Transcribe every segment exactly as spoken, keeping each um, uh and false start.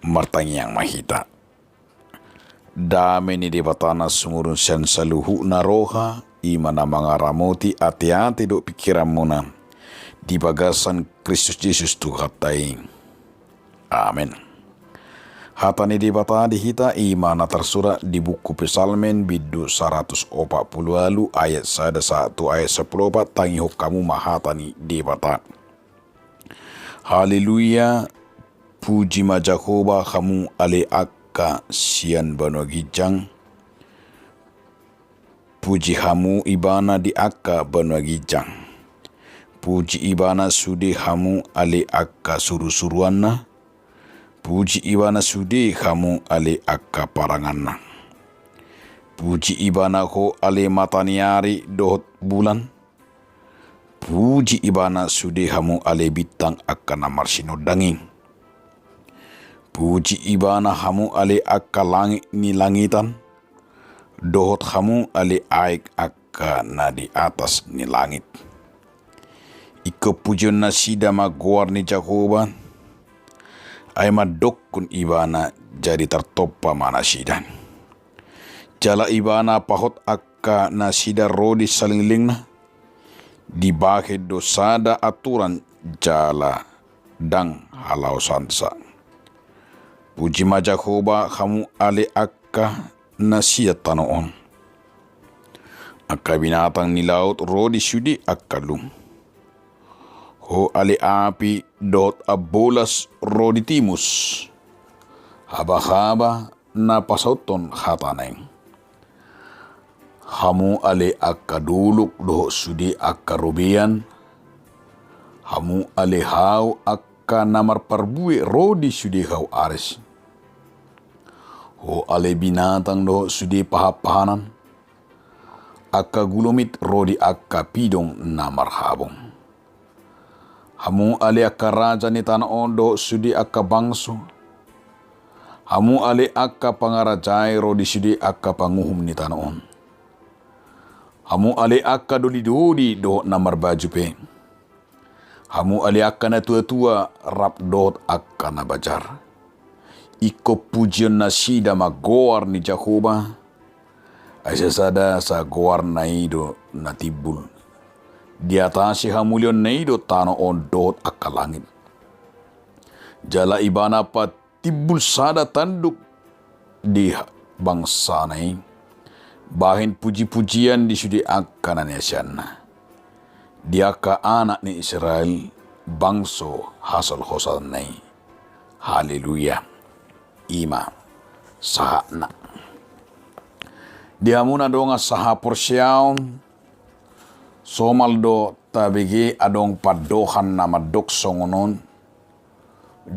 Martangiang ma hita. Dame ni Debata na sumurung sian saluhutna roha, i ma na mangaramoti ateate dohot pingkiranmuna, di bagasan Kristus Jesus Tuhanta i. Amen. Hata ni Debata di hita i ma na tarsurat di buku Psalmen bindu saratus opat pulu ualu ayat sada sahat tu ayat sampulu opat. Tangihon hamu ma hata ni Debata. Haleluya. Puji ma Jahowa, hamu ale angka sian banua ginjang. Puji hamu Ibana di angka banua ginjang. Puji Ibana sude hamu ale angka surusuruanna. Puji Ibana sude hamu ale angka paranganna. Puji Ibana ho ale mata ni ari dohot bulan. Puji Ibana sude hamu ale bintang angka na marsinondang i. Puji Ibana hamu ale angka langit ni langitan, dohot hamu ale aek angka na di atas ni langit. Ingkon pujion nasida ma goar ni Jahowa, ai mandokkon Ibana jadi tartompa ma nasida. Jala Ibana pahot angka nasida ro di salinglingna, dibahen do sada aturan jala ndang halaosansa. Puji ma Jahowa, hamu ale angka na sian tano on. Angka binatang ni laut ro di sude angka lum. Ho ale api dohot ambolas ro di timus. Habahaba na pasauthon hatana i. Hamu ale angka dolok dohot sude angka robean. Hamu ale hau angka na marparbue ro di sude hau Ares. Ho ale binatang dohot sude pahanpahanan. Angka gulomit ro di angka pidong na marhabong. Hamu ale angka raja ni tano on dohot sude angka bangso. Hamu ale angka pangarajai ro di sude angka panguhum ni tano on. Hamu ale angka dolidoli dohot na marbaju pe. Hamu ale angka natuatua rap dohot angka na bajar. Ingkon pujion nasida ma goar ni Jahowa. Ai sasada sa goarna i do na timbul. Di atas i hamulionna i do tano on dohot angka langit. Jala Ibana patimbul sada tanduk di bangsana i. Bahen pujipujian di sude angka na niasianna. Di angka anak ni Israel bangso hasolhosanna i. Haleluya. I ma sahatna. Di hamu na dongan sahaporseaon, somal do tabege adong pandohan na mandok songon on.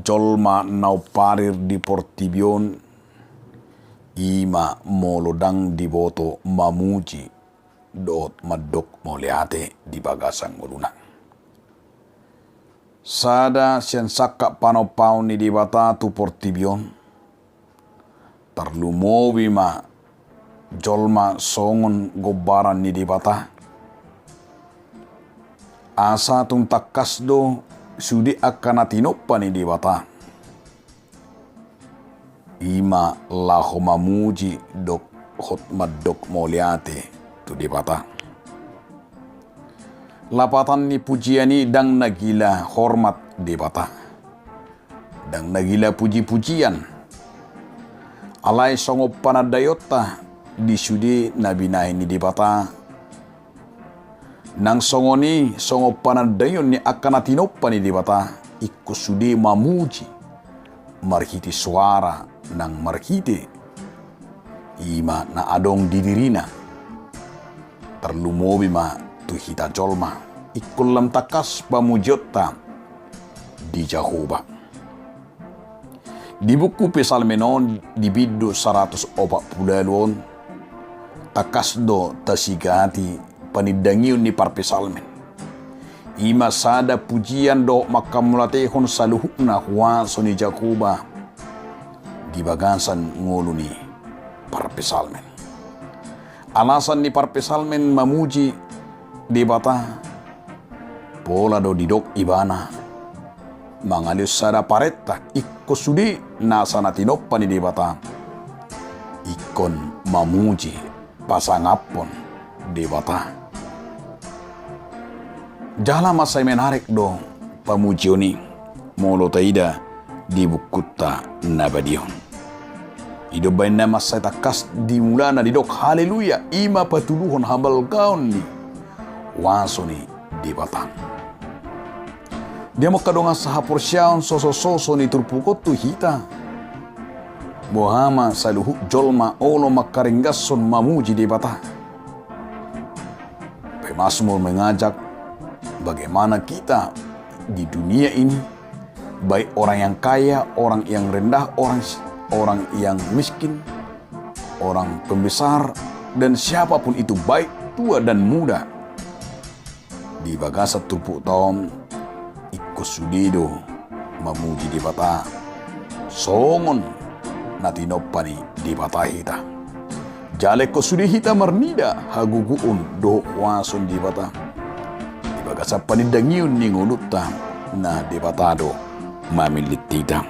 Jolma na umparir di portibi on, i ma molo ndang diboto mamuji dohot mandok mauliate di bagasan ngoluna. Sada sian sangkap panompaon ni Debata tu portibi on. Tarlumobi ma jolma songon gombaran ni Debata. Asa tung tangkas do sude angka na tinompa ni Debata. I ma laho mamuji dohot mandok mauliate tu Debata. Lapatan ni pujian i ndang na gila hormat Debata. Ndang na gila pujipujian. Alai songon panandaionta di sude na binahen ni Debata. Nang songon i songon panandaion ni angka na tinompa ni Debata, ingkon sude mamuji marhite soara nang marhite i ma na adong di dirina. Tarlumobi ma tu hita jolma, ingkon lam tangkas pamujionta di Jahowa. Di buku Psalmen on, di bindu saratus opat pulu ualu on, tangkas do tasigati panindangion ni parpsalmen. I ma sada pujian dohot manghamauliatehon saluhutna huaso ni Jahowa di bagasan ngolu ni parpsalmen. Alasan ni parpsalmen mamuji Debata, pola do didok ibana, mangalehon sada parenta, ingkon sude nasa na tinompa ni Debata, ingkon mamuji, pasangaphon Debata. Jala mansai menarik do pamujion i, molo taida di bukunta na badia on. I do umbahen na mansai tangkas di mulana didok haleluya, i ma patuduhon habalgaon ni kuaso ni Debata. Dia ma angka dongan sahaporseaon, sosososo ni turpuk on tu hita. Boha ma saluhut jolma olo mangkaringgashon mamuji Debata? Pemazmur mengajak bagaimana kita di dunia ini, baik orang yang kaya, orang yang rendah, orang orang yang miskin, orang pembesar, dan siapapun itu, baik tua dan muda. Di bagasan turpukta on, ingkon sude do mamuji Debata songon na tinompa ni Debata hita. Jala ingkon sude hita marnida hagogoon dohot kuaso ni Debata di bagasan panindangion ni ngolunta, na Debata do mamillit hita.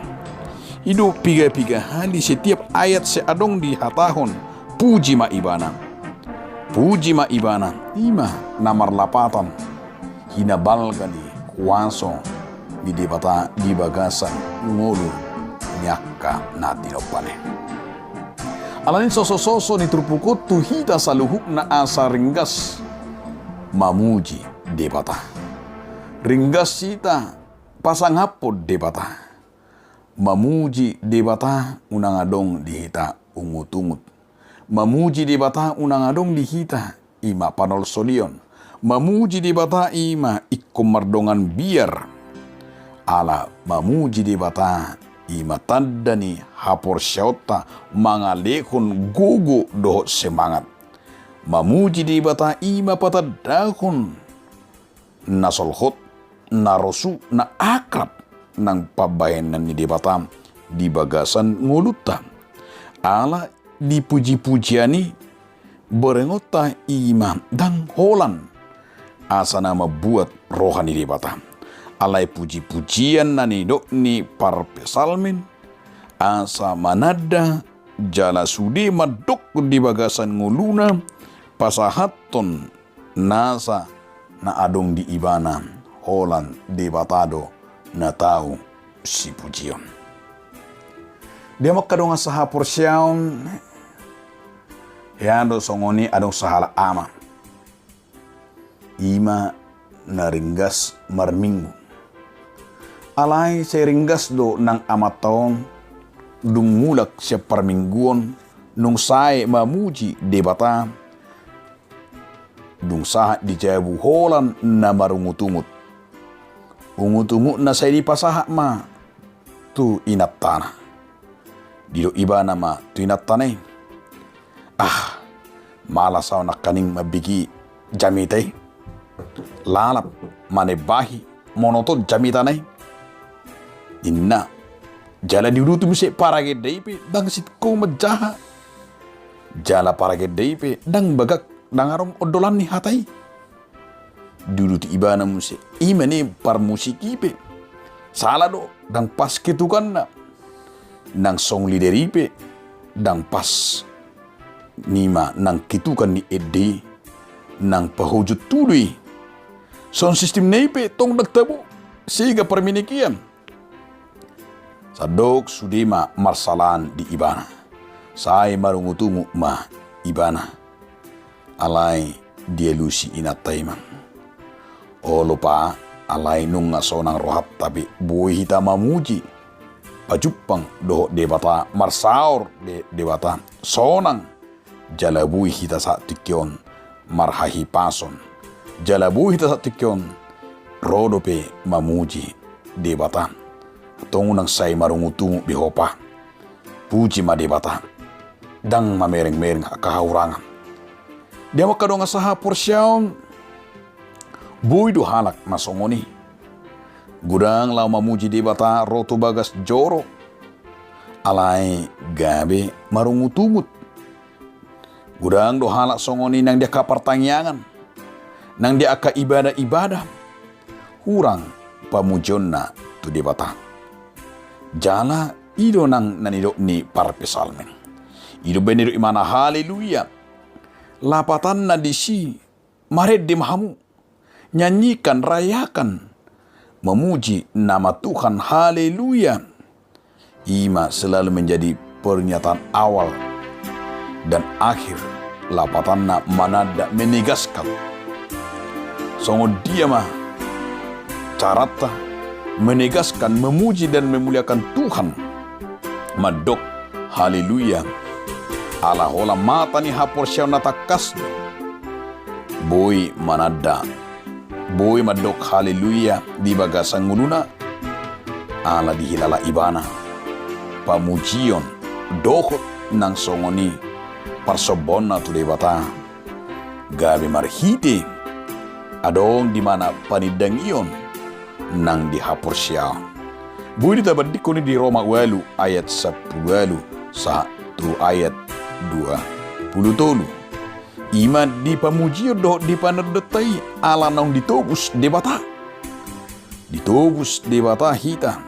I do piga-piga hali setiap ayat sai adong dihatahon, puji ma Ibana. Puji ma Ibana, i ma na marlapatan hinabalga ni kuaso ni Debata di bagasan ngolu ni angka na tinompana i. Alani sosososo ni turpuk on tu hita saluhutna asa ringgas mamuji Debata. Ringgas hita pasangaphon Debata. Mamuji Debata unang adong di hita ungut-ungut. Mamuji Debata unang adong di hita, i ma panolsolion. Mamuji Debata i ma ingkon mardongan biar. Ala mamuji Debata i ma tanda ni haporseaonta mangalehon gogo dohot semangat. Mamuji Debata i ma patandahon na solhot, na rosu, na akrab nang pambahenan ni Debata di bagasan ngolunta. Ala di puji-pujian i berengonta i ma ndang holan asa na mambuat roha ni Debata. Alai puji-pujian na nidok ni parpsalmen asa mananda jala sude mandok di bagasan ngoluna pasahathon nasa na adong di ibana, holan Debata do na tau sipujion. Dia ma angka dongan sahaporseaon, hea do songon i adong sahalak ama. I ma na ringgas marminggu. Alai sai ringgas do nang amanta on, dung mulak sian parmingguon, nung sae mamuji Debata, dung sahat di jabu holan na marungut-ungut. Ungut-ungutna sai dipasahat ma tu inantana. Didok ibana ma tu inantana i, "Ah, malas ahu nangkaning mambege jamita i. Lalap, manembahi, monoton jamitana i," ninna. Jala diuduti muse paragenda i pe ndang sitio manjaha. Jala paragenda i pe ndang bagak, ndang adong ondolan ni hata i. Diuduti ibana muse, i ma nian parmusik i pe sala do, ndang pas kitukanna. Nang song leader i pe ndang pas, i ma nang kitukan ni ende i, nang pahojut tudo i. Sound system na i pe tong ndang tabo, sega parmenekean. Sandok sude ma marsalaan di ibana. Sai marungut-ungut ma ibana. Alai dialusi inanta i ma, "Olo Pa, alai nunga sonang rohanta be boi hita mamuji, pajumpang dohot Debata, marsaor be Debata. Sonang, jala boi hita sahat tingki on marhahipason. Jala boi hita sahat tingki on ro dope mamuji Debata. Antong unang sai marungut-ungut be ho Pa. Puji ma Debata. Ndang mamereng-mereng angka hahurangan." Dia ma angka dongan sahaporseaon, boi do halak na songon i. Godang laho mamuji Debata ro tu bagas joro, alai gabe marungut-ungut. Godang do halak songon i nang di angka partangiangan, nang di angka ibadah-ibadah. Hurang pamujionna tu Debata. Jala i do nang na nidok ni parpsalmen. I do umbahen na nidok ibana haleluya. Lapatanna disi marende ma hamu. Nyanyikan, rayakan, memuji nama Tuhan, haleluya. I ma selalu menjadi pernyataan awal dan akhir, lapatanna mananda, menegaskan. Songon dia ma caranta menegaskan, memuji dan memuliakan Tuhan, mandok haleluya. Ala holan mata ni haporseaon na tangkas do boi mananda, boi mandok haleluya di bagasan ngoluna, ala dihilala ibana pamujion dohot nang songon i parsombaonna tu Debata, gabe marhite adong di ibana panindangion nang di haporseaon. Boi do tabandingkon i di Roma ualu ayat sampulu ualu sahat tu ayat dua pulu tolu. I ma di pamujion dohot di panandanta i ala naung ditobus Debata. Ditobus Debata hita,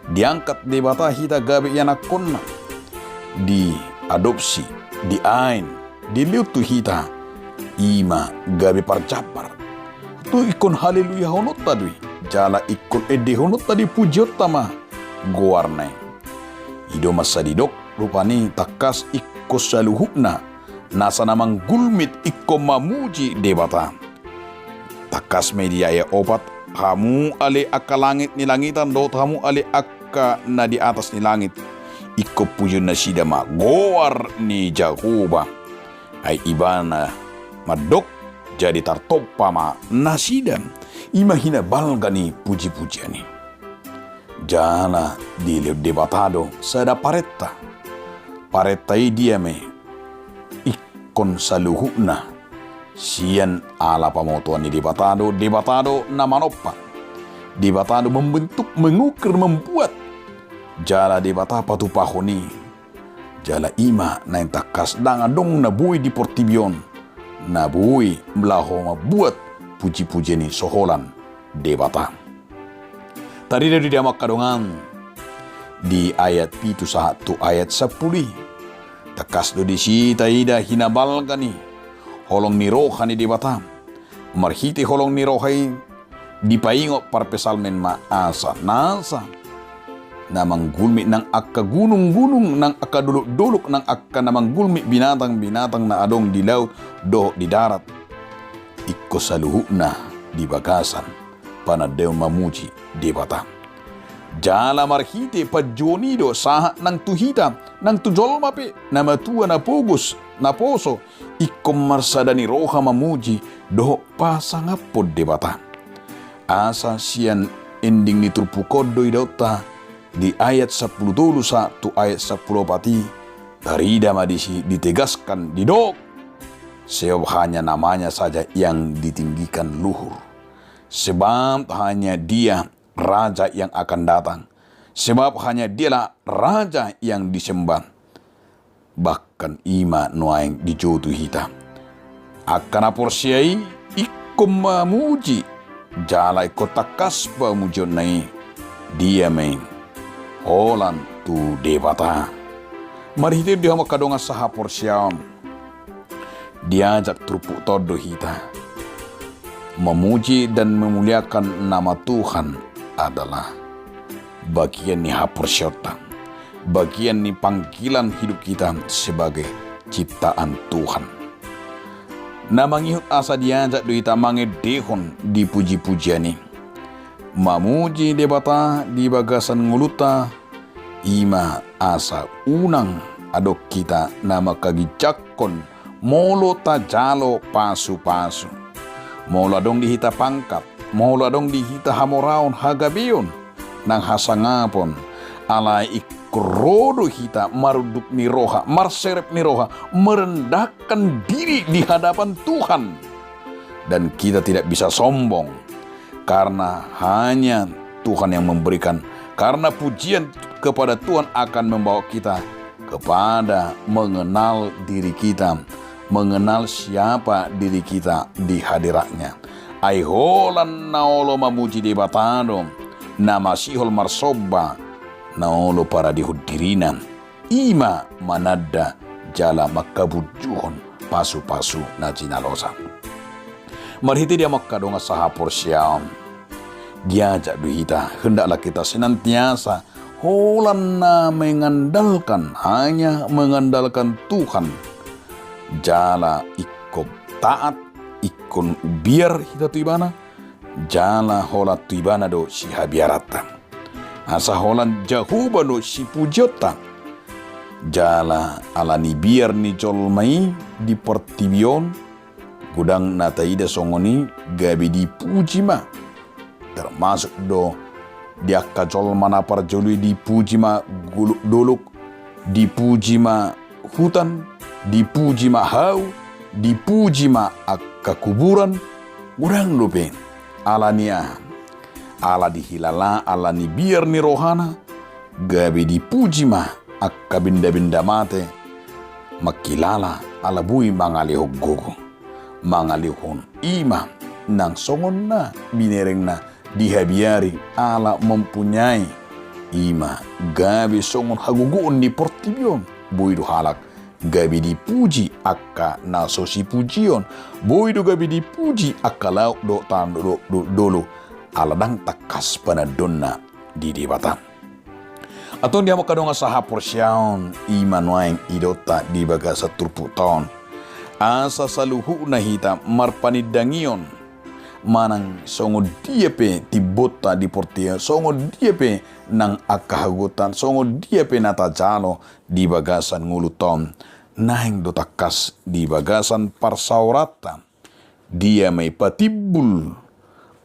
diangkat Debata hita gabe ianakkonna, diadopsi, diain, dilehon tu hita, i ma gabe parjambar. Tu ingkon haleluyahononta do i, jala ingkon endehononta do i, pujionta ma goarna i. I do masa didok rupani tangkas ingkon saluhutna nasa na manggulmit ingkon mamuji Debata. Tangkas ma i di ayat opat, hamu ale angka langit ni langitan dohot hamu ale angka na di atas ni langit, ingkon pujion nasida ma goar ni Jahowa. Ai ibana mandok, jadi tartompa ma nasida. I ma hinabalga ni pujipujian i. Jala dilehon Debata do sada parenta. Parenta i dia ma i? Ingkon saluhutna sian ala pamotoan ni Debata do, Debata do na manompa. Debata do membentuk, mengukir, membuat. Jala Debata patupahon i. Jala i ma naeng tangkas ndang adong na boi di portibi on na boi laho mambuat pujipujian i so holan Debata. Tarida do di hamu angka dongan di ayat pitu sahat tu ayat sampulu i. Tangkas do disi taida hinabalga ni holong ni roha ni Debata. Marhite holong ni roha i dipaingot parpsalmen ma asa nasa na manggulmit nang angka gununggunung, nang angka dolokdolok, nang angka na manggulmit binatangbinatang na adong di laut dohot di darat, ingkon saluhutna di bagasan panandaion mamuji Debata. Jala marhite panjouon i do sahat nang tu hita, nang tu jolma pe na matua, na pogos, na poso, ingkon marsada ni roha mamuji dohot pasangaphon Debata. Asa sian ending ni turpuk on do idaonta di ayat sampulu tolu sahat tu ayat sampulu opat i, tarida ma disi ditegaskan, didok, sebab hanya namanya saja yang ditinggikan luhur. Sebab hanya Dia Raja yang akan datang. Sebab hanya Dialah Raja yang disembah. Bahkan i ma nuaeng dijou tu hita. Angka na porsea i ingkon mamuji, jala ingkon tangkas pamujionna i, dia ma i? Holan tu Debata. Marhite di hamu angka dongan sahaporseaon, diajak turpukta on do hita. Memuji dan memuliakan nama Tuhan adalah bagian ni haporseaonta, bagian ni panggilan hidup kita sebagai ciptaan Tuhan. Na mangihut asa diajak do hita mangendehon di pujipujian i. Mamuji Debata di bagasan ngolunta, i ma asa unang adong hita na mangkaginjangkon molo tajalo pasupasu. Molo adong di hita pangkat, molo adong di hita hamoraon, hagabeon, nang hasangapon, alai ingkon ro do hita marunduk ni roha, marserep ni roha, merendahkan diri di hadapan Tuhan. Dan kita tidak bisa sombong, karena hanya Tuhan yang memberikan. Karena pujian kepada Tuhan akan membawa kita kepada mengenal diri kita, mengenal siapa diri kita di hadirat-Nya. Ai holan na olo mamuji Debata do, na masihol marsomba, na olo paradehon dirina, i ma mananda jala mangkaburjuhon pasu-pasu na jinalosa. Marhite i, amang angka dongan sahaporseaon, diajak do hita, hendaklah kita senantiasa holan na mengandalkan, hanya mengandalkan Tuhan. Jala ingkon taat, ingkon biar hita tu Ibana, jala holan tu Ibana do sihabiaranta. Asa holan Jahowa do sipujionta. Jala ala ni biar ni jolma i di portibi on, godang na taida songon i, gabe dipuji ma. Termasuk do di angka jolma na parjolo i, dipuji ma golok-dolok, dipuji ma hutan, dipuji ma hau, dipuji ma angka kuburan. Godang dope. Ala ni aha? Ala dihilala, ala ni biar ni rohana, gabe dipuji ma angka benda-benda mate, mangkilala ala boi mangalehon gogo, mangalehon i ma nang songon na binerengna dihabiari ala mempunyai i ma gabe songon hagogoon ni portibi on. Boi do halak gabe dipuji angka na so sipujion, boi do gabe dipuji angka laut dohot tano do-, do-, dolo, ala ndang tangkas panandonna di Debata. Antong di hamu angka dongan sahaporseaon, i ma nuaeng idaonta di bagasan turpukta on. Asa saluhutna hita marpanindangion manang songon dia pe timbonta di portibi on, songon dia pe nang angka hagogoonta, songon dia pe na tajalo di bagasan ngolunta on, naeng do tangkas di bagasan parsaoranta. Dia ma i patimbul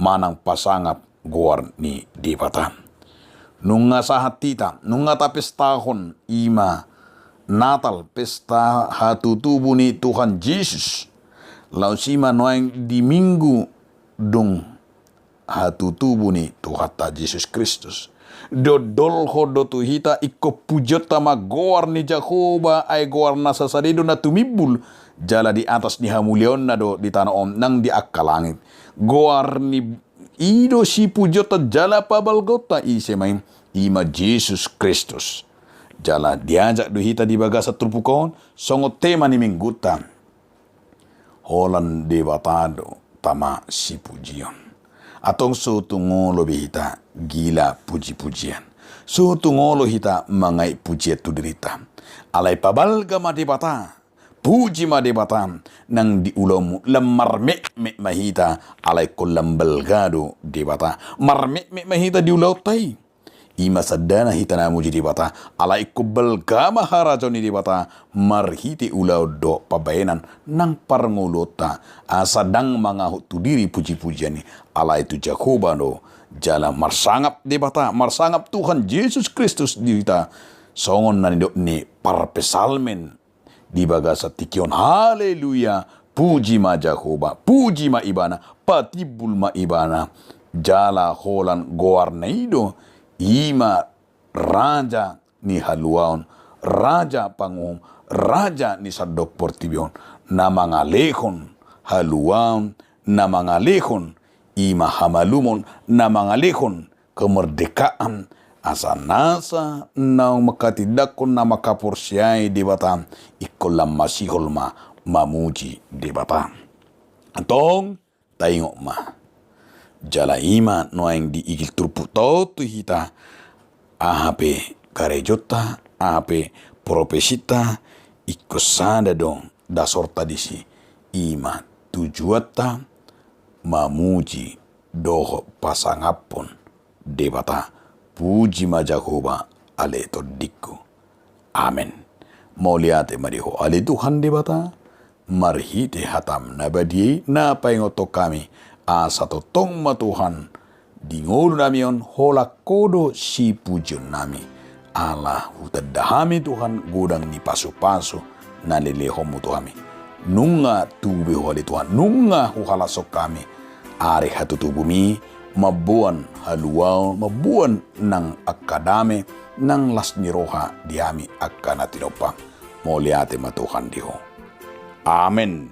manang pasangap goar ni Debata. Nunga sahat hita, nunga tapestahon i ma Natal, pesta hatutubu ni Tuhan Jesus. Laos i ma nuaeng di Minggu dung hatutubu ni Tuhanta Jesus Kristus. Dodolhon do tu hita ingkon pujionta ma goar ni Jahowa, ai goar na sasada i do na tumimbul, jala di atas ni hamuliaonna do di tano on nang di angka langit. Goar ni i do sipujionta jala pabalgaonta, ise ma i? I ma Jesus Kristus. Jala diajak do hita di bagasan turpuk on, songon tema ni Minggunta. Holan Debata do tama sipujion. Antong so tung olo be hita gila puji-pujian. So tung olo hita mangait pujian tu dirinta. Alai pabalga ma Debata. Puji ma Debata nang di ulaonmu. Lam marmekmek ma hita, alai ingkon lam balga do Debata. Marmekmek ma hita di ulaonta i. I ma sandana hita na muji Debata, alai ingkon balga ma harajaon ni Debata, marhite ulaon dohot pambahenan nang parngoluonta, asa ndang mangahut tu diri puji-pujian i, alai tu Jahowa do, jala marsangap Debata, marsangap Tuhan Jesus Kristus di hita, songon na nidok ni parpsalmen. Di bagasan tingki on, haleluya, puji ma Jahowa, puji ma Ibana, patimbul ma Ibana, jala holan goarna i do, i ma Raja ni haluaon, Raja panguhum, Raja ni sandok portibi on, na mangalehon haluaon, na mangalehon i ma hamalumon, na mangalehon kemerdekaan, asa nasa naung mangkatindangkon na mangkaporseai Debata, ingkon lam masihol ma mamuji Debata. Antong, taingot ma. Jala i ma nuaeng diigil turpukta on tu hita, aha pe karejonta, aha pe profesinta, ingkon sada do dasorta disi, i ma tujuanta mamuji dohot pasangaphon Debata. Puji ma Jahowa ale tondingku. Amen. Mauliate ma di Ho ale Tuhan Debata, marhite hatam na badia i na paingothon hami, asa tongtong ma Tuhan, di ngolunami on holan Ho do sipujionnami. Ala hutanda hami Tuhan godang ni pasupasu na lelehonmu tu hami. Nunga tubu be Ho ale Tuhan, nunga huhalashon hami ari hatutubumi, mamboan haluaon, mamboan nang angka dame, nang las ni roha di hami angka na tinompa. Mauliate ma Tuhan di Ho. Amen.